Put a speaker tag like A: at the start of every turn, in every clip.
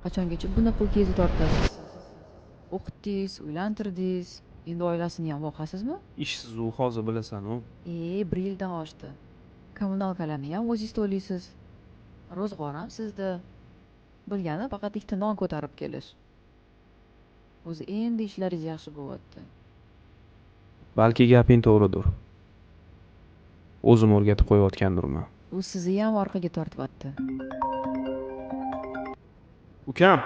A: Qachongacha bunaqa ukangizni tortasiz? O'qitdingiz, uylantirdingiz, endi oilasini ham boqasizmi?
B: Ishsiz u hozir, bilasan-u.
A: E, bir yildan oshdi. Коммуналка larni ham o'zingiz to'laysiz. Ro'zg'or ham sizda. Bilgani faqat ikkita non ko'tarib kelish. O'zi endi ishlaringiz yaxshi bo'lyapti.
B: Balki gaping to'g'ridir. O'zim o'rgatib qo'yayotgandirman.
A: U sizni ham orqaga tortyapti.
B: Ukam.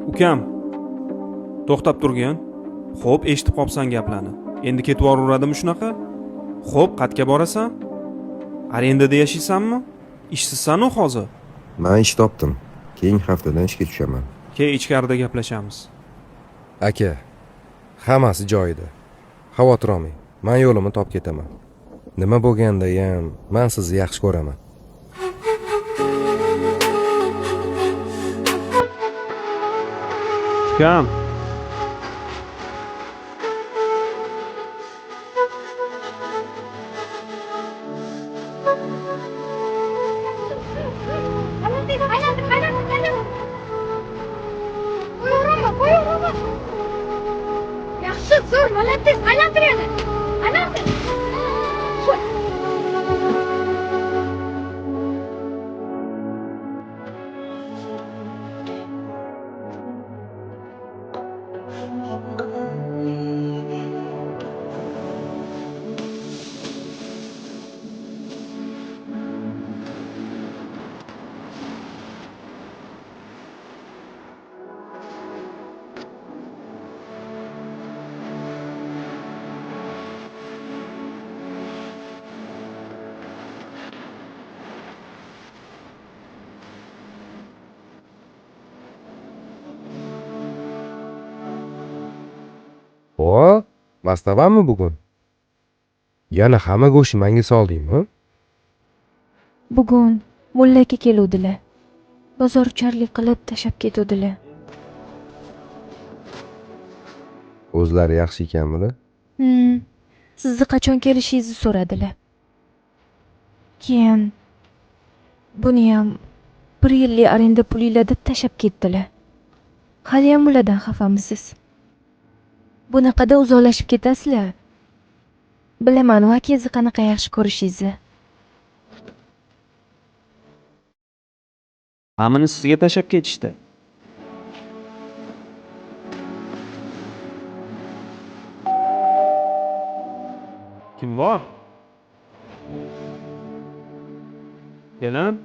B: Ukam. To'xtab turgin. Xo'p, eshitib qolibsan gaplarni. Endi ketib boraveradimi shunaqa? Xo'p, qayerga borasan? Arendada yashaysanmi? Ishsizsan-u hozir.
C: Man ish topdim. Keyingi haftadan ishga tushaman.
B: Keyin ichkarida gaplashamiz.
C: Aka, hammasi joyida. Xavotir olmang. Man yo'limni topib ketaman. Nima bo'lganda ham man sizni yaxshi ko'raman.
B: Ukam.
D: Aylantir, aylantir, aylantir, aylantir. Qo'yaveraman, qo'yaveraman. Yaxshi, zo'r, молодец, aylantir yana. Aylantir. Qo'y.
C: O, mastavami bugun? Yana hamma go'shtni menga soldingmi?
D: Bugun mulla aka keluvdilar. Bozorcharlik qilib tashlab ketuvdilar.
C: O'zlari yaxshi ekanmidi?
D: Sizni qachon kelishingizni so'radilar. Keyin buniyam bir yillik arenda pulinglar deb tashlab ketdilar. Haliyam ulardan xafamisiz? Bunaqada uzoqlashib ketasizlar. Bilaman, u akangizni qanaqa yaxshi ko'rishingizni.
B: G'amini sizga tashlab ketishdi. Kim bor? Kelin?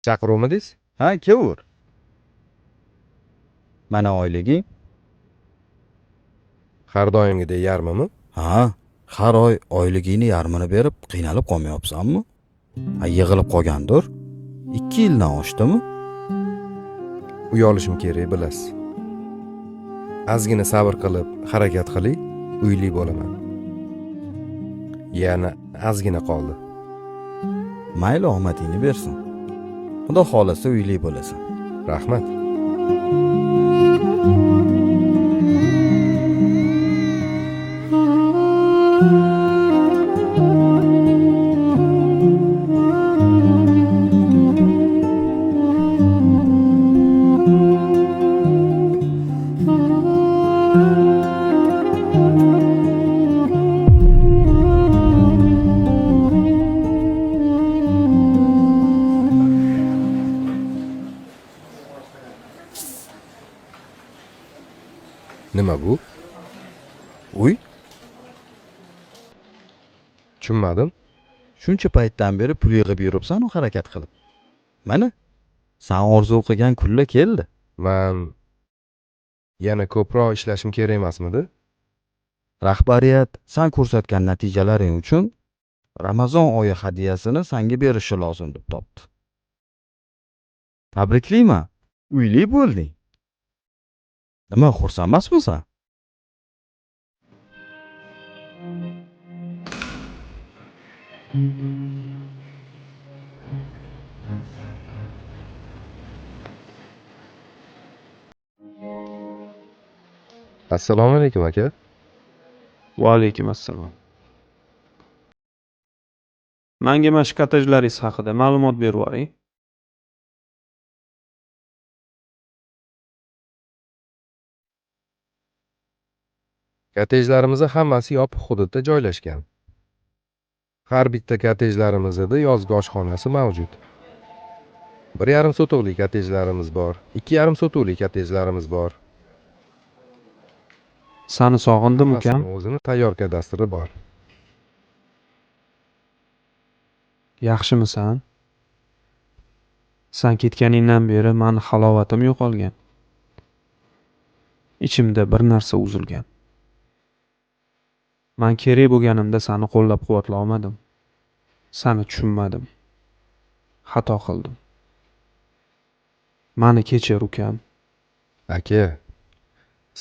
C: Chaqiruvmidingiz?
E: Ha, kelvur. Mana oyliging.
C: Har doimgidek yarmimi?
E: Ha, har oy oyligingni yarmini berib qiynalib qolmayapsanmi? Ha, yig'ilib qolgandir. 2 yildan oshdimi?
C: Uy olishim kerak, bilasiz. Ozgina sabr qilib, harakat qiling, uyli bo'laman. Yana ozgina qoldi.
E: Mayli, omadingni bersin. Xudo xohlasa uyli bo'lasan.
C: Rahmat. Nima bu?
E: Uy?
C: Tushunmadim.
E: Shuncha paytdan beri pul yig'ib yuribsan u harakat qilib. Mana, san orzu qilgan kunlar keldi.
C: Man yana ko'proq ishlashim kerak emasmidi?
E: Rahbariyat san ko'rsatgan natijalaring uchun Ramazon oyi hadiyasini sanga berishi lozim deb topdi. Tabriklayman, uyli bo'lding. Nima, xursand emasmisan?
C: Assalomu alaykum aka.
B: Va alaykum assalom. Manga mana shu kottejlaringiz haqida ma'lumot berib yuboring.
C: Kottejlarimiz hammasi yopiq hududda joylashgan. Har bitta kottejlarimizda yozgi oshxonasi mavjud. 1,5 sotuvli kottejlarimiz bor, 2,5 sotuvli kottejlarimiz bor.
B: Sani sog'indim ukam.
C: Hammasini o'zini tayyor kadastri bor.
B: Yaxshimisan? San ketganingdan beri mani halovatim yo'qolgan. Ichimda bir narsa uzilgan. Man kerak bo'lganimda seni qo'llab-quvvatlay olmadim. Seni tushunmadim. Xato qildim. Mani kechir ukam.
C: Aka,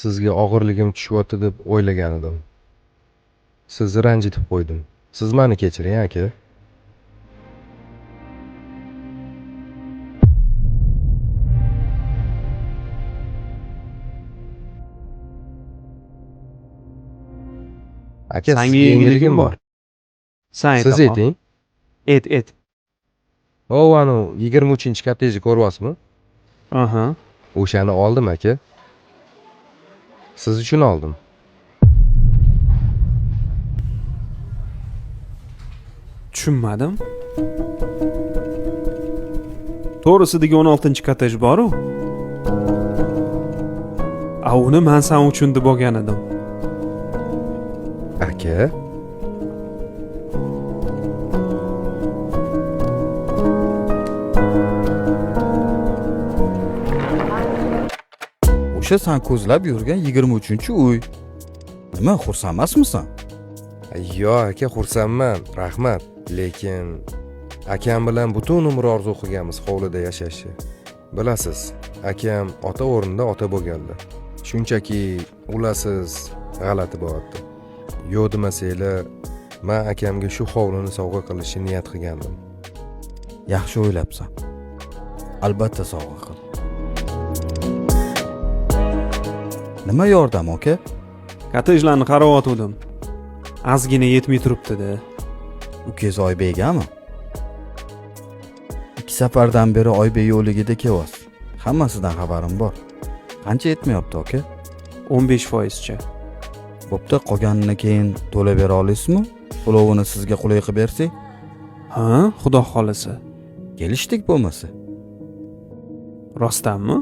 C: sizga og'irligim tushyapti deb o'ylagan edim. Sizni ranjitib qo'ydim. Siz meni kechiring, aka. Aka,
B: Sanga
C: sizga
B: yangiligim
C: yangiligim
B: bor.
C: bor.
B: San
C: Siz
B: ayta qol.
C: ayting.
B: Et, et.
C: O, anu 23-kottejni ko'ryapsizmi?
B: Aha.
C: O'shani oldim, aka. Siz uchun oldim.
B: Tushunmadim. To'g'risidagi 16-kottej bor-u. A uni men san uchun deb olgan edim.
C: Aka,
E: O'sha san ko'zlab yurgan 23-uy. Nima, xursand emasmisan?
C: Yo'q aka, xursandman, rahmat. Lekin akam bilan butun umr orzu qilganmiz hovlida yashashni. Bilasiz, akam ota o'rnida ota bo'lganlar. Shunchaki ularsiz g'alati bo'lyapti. Yo'q demasanglar, men akamga shu hovlini sovg'a qilishni niyat qilgandim.
E: Yaxshi o'ylabsan. Albatta sovg'a qil. Nima yordam, aka?
B: Kottejlarni qarayotgandim. Ozgina yetmay turibdi-da.
E: Ukangiz Oybegami? 2 safardan beri Oybek yo'ligida kelyapsiz. Hammasidan xabarim bor. Qancha yetmayapti, aka?
B: 15%cha.
E: Bo'pti, qolganini keyin to'lab bera olasizmi? To'lovini sizga qulay qilib bersak?
B: Ha, xudo xolasa.
E: Kelishdik bo'lmasa.
B: Rostdanmi?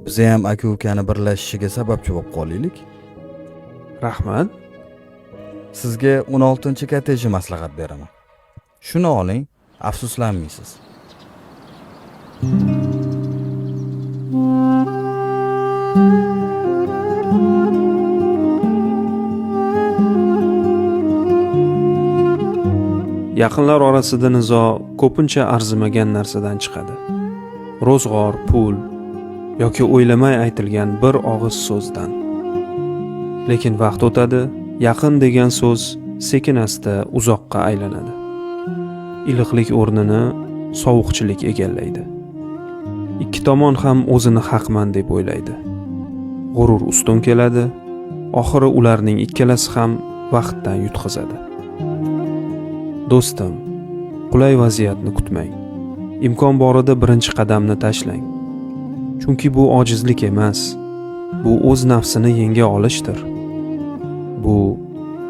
E: Biz ham aka-ukani birlashishiga sababchi bo'lib qolaylik.
B: Rahmat.
E: Sizga 16-kottejni maslahat beraman. Shuni oling, afsuslanmaysiz.
B: Yaqinlar orasida nizo ko'pincha arzimagan narsadan chiqadi. Ro'zg'or, pul yoki o'ylamay aytilgan bir og'iz so'zdan. Lekin vaqt o'tadi, yaqin degan so'z sekin-asta uzoqqa aylanadi. Iliqlik o'rnini sovuqchilik egallaydi. Ikki tomon ham o'zini haqman deb o'ylaydi. G'urur ustun keladi, oxiri ularning ikkalasi ham vaqtdan yutqazadi. Do'stim, qulay vaziyatni kutmang. Imkon borida birinchi qadamni tashlang. Chunki bu ojizlik emas, bu o'z nafsini yenga olishdir. Bu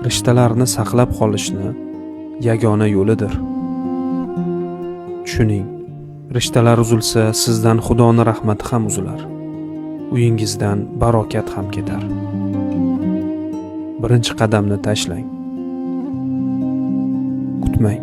B: rishtalarni saqlab qolishni yagona yo'lidir. Tushuning, rishtalar uzilsa, sizdan Xudoning rahmati ham uzilar. Uyingizdan barokat ham ketar. Birinchi qadamni tashlang. Kutmang.